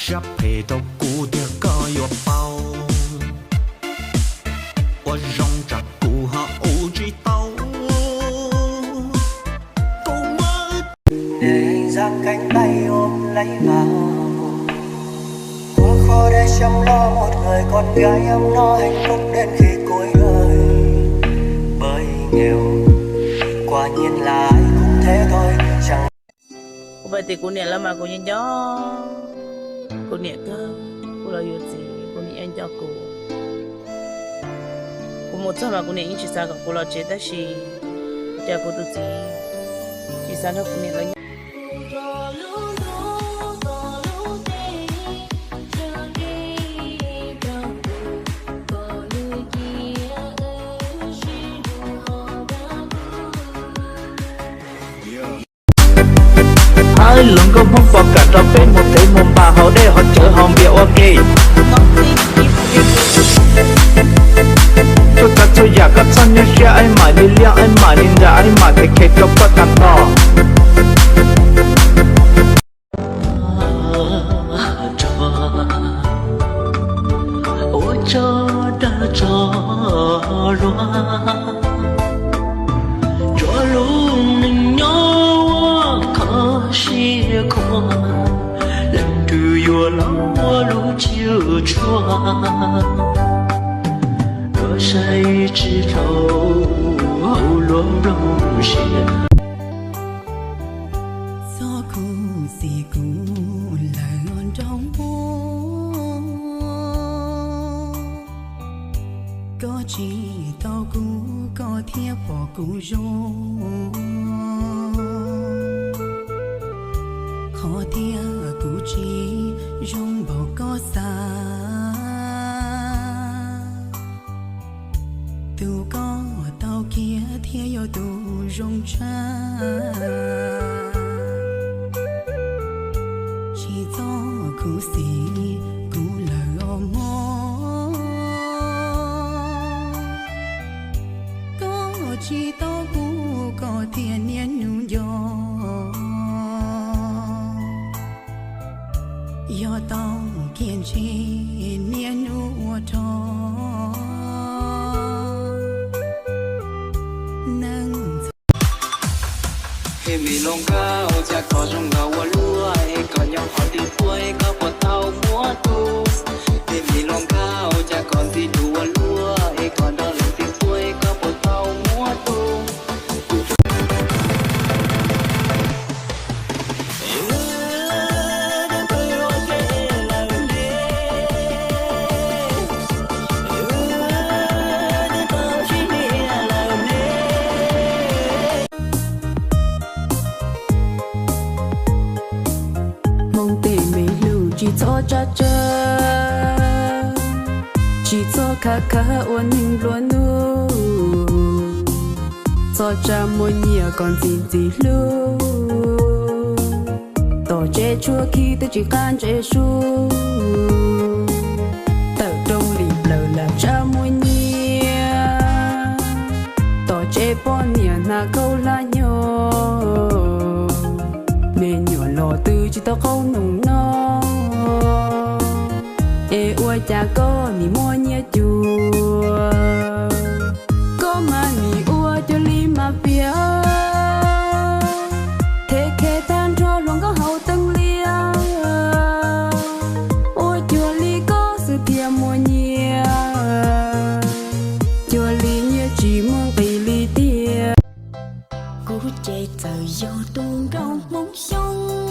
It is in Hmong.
Zaj phem rau kuv tiag koj yuav paub, ua zoo tsam kuv ho ua tsis tau. Kuv muab Để anh giang cánh tay ôm lấy vào. Qua khó để chăm lo một người con gái, ấm no hạnh phúc đến khi cuối đời. Bởi nghèo, quả nhiên là ai cũng thế thôi, chẳng Kuv pais tim kuv niam lawv mas kuv nco nco kuv niam kawg. Kuv los yuav txiv, kuv niam yeej nco kuv. Kuv mus txog mas kuv niam yeej tsis xav kom kuv los tsev, tab sis cas kuv tus txiv tsis xav nrog kuv niam los nyob. Hab, luag nkauj Hmoob pom kam rau peb mus thev mus npam haus dej haus cawv haus npias ua ke. Txhua tsav txhua yam koj txhob nyuaj siab, es mam li liaj, es mam li nram, es mam thev khev rau koj tag nrho. Ua tso dag tso luag, tso lub neej nyob ua kho siab khuav, leej twg yuav los ua lub tsiaj tshuaj, yuav saib tsis tau hauv luag nplooj siab. Txhob khuv xim kuv lawm nraug npua, koj tsis tau kuv koj thiaj pom kuv zoo. Qhov tiag kuv tsis zoo npaum koj xav, tus koj tau kiag thiaj yog tus zoo tshaj. Tsis txhob khuv xim kuv lawm os mog, koj tsis tau kuv koj thiaj niaj hnub nco. Yog tau kiag ntshe niaj hnub ua rog neej. Es me hluas nkauj, cas koj zoo nkauj ua luaj, es koj nyob qhov twg tuaj, es koj puas tau muab tus. Es me hluas nkauj, cas koj ntxim hlub ua luaj, es koj nrog leej twg tuaj, es koj puas tau muab tus. Hmoob tej me hlub tsis txhob tsab tsawg, tsis txhob khav khav ua neeg nplua nuj, txhob tsa muaj nyiaj kom ntxim ntxim hlub. Tom tsev tshuab khib twb tsis qab ntse sub, tawm rooj lim plaws lam tsa muaj nyiaj. Tom tsev poj niam hnav khaub hlab nyo, me nyuam los twb tsis tau qaug nus no, es ua cas koj nim muaj nyiaj cuag. Koj mas nim ua cuag li mas piav, thev khev tag nrho hluas nkauj hauv teeb liaj, ua cuag li koj xwb thiaj muaj nyiaj, cuag li nyiaj tsis muaj nqis li tiag. Kuv ces txawm yog tus nkauj Hmoob Xyooj,